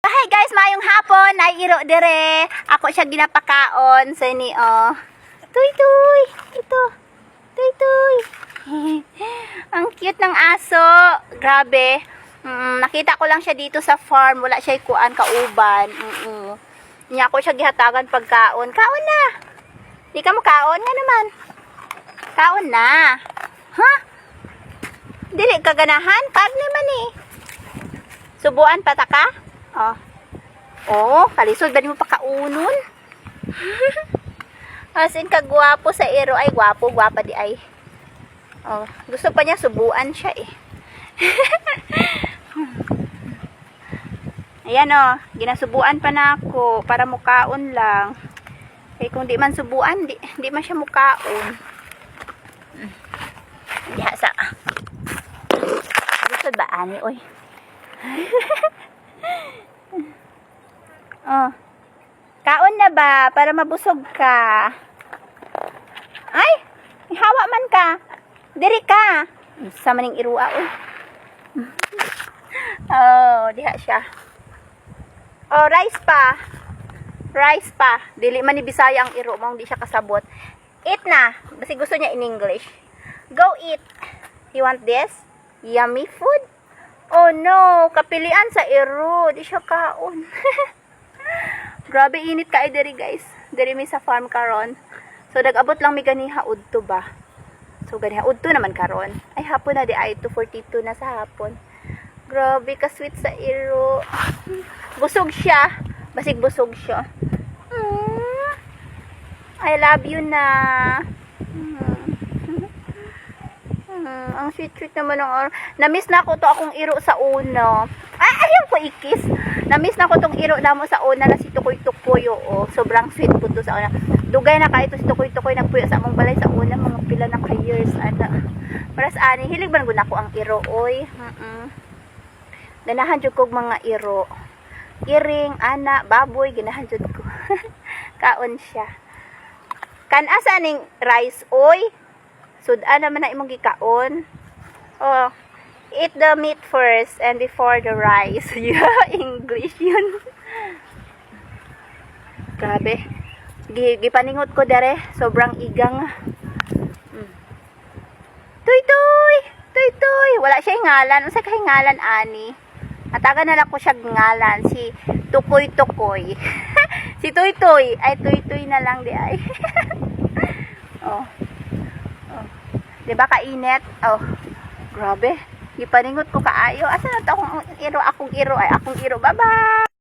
Hi guys, maayong hapon. Ay iro dire. Ako siya ginapakaon sa ni oh. Tuy tuy. Ito. Tuy tuy. Ang cute ng aso. Grabe. Nakita ko lang siya dito sa farm. Wala siya kuan kauban. Niya ako siya gihatagan pagkaon. Kaon na. Di ka mo kaon nga naman. Kaon na. Ha? Dili ka ganahan? Karne man eh. Subuan pa ta ka? Oh. Oh, kalisod ba mo pakaunon? As in, kagwapo sa iro. Ay, gwapo, gwapa di ay. Oh, gusto pa niya subuan siya eh. Ayan oh, ginasubuan pa na ako para mukaon lang. Eh kung di man subuan, di man siya mukaon. Diha sa. Gusto ba ani oy? Oh. Kaon na ba para mabusog ka? Ay, hawa man ka. Diri ka. Sa maning irua oy. Oh, diha siya. Oh, rice pa. Rice pa. Dili man ni Bisaya ang iro mo, hindi siya kasabot. Eat na. Basi gusto niya in English. Go eat. You want this? Yummy food? Oh no, kapilian sa iro. Di siya kaon. Grabe init kaayo diri, guys. Diri mi sa farm karon. So nag-abot lang mi ganiha udto ba. So ganiha udto naman karon. Ay, hapon na di ay, 2:42 na sa hapon. Grabe ka sweet sa iro. Busog siya. Basig busog siya. I love you na. Ang sweet-sweet naman ng iro. Na-miss na ako to akong iro sa una. Ay, ayaw ko i-kiss. Na-miss na ko tong iro namo sa una na si Tukoy Tukoy. Oo, sobrang sweet po to sa una. Dugay na kaayo to si Tukoy Tukoy nagpuyo sa among balay sa una, mga pila na ka years ana. Para sa ani hilig man gud nako ang iro oy. Ganahan jud kog mga iro. Iring, ana, baboy, ganahan jud ko. Kaon siya. Kan asa ning rice oy? Sudan naman na imong gikaon. Oh, eat the meat first and before the rice. Yeah, English yun. Grabe. Gipaningot ko dere, sobrang igang. Tuy tuy! Tuy tuy! Wala siya ngalan. Unsa kay ngalan ani? Hatagan na lang ko siya ngalan si Tukoy Tukoy. Si Tuy Tuy. Ay, Tuy Tuy na lang di ay. Oh. Oh. 'Di ba kainit? Oh. Grabe. Gipaningot ko kaayo. Asa na to akong iro, akong iro, ay akong iro. Bye-bye.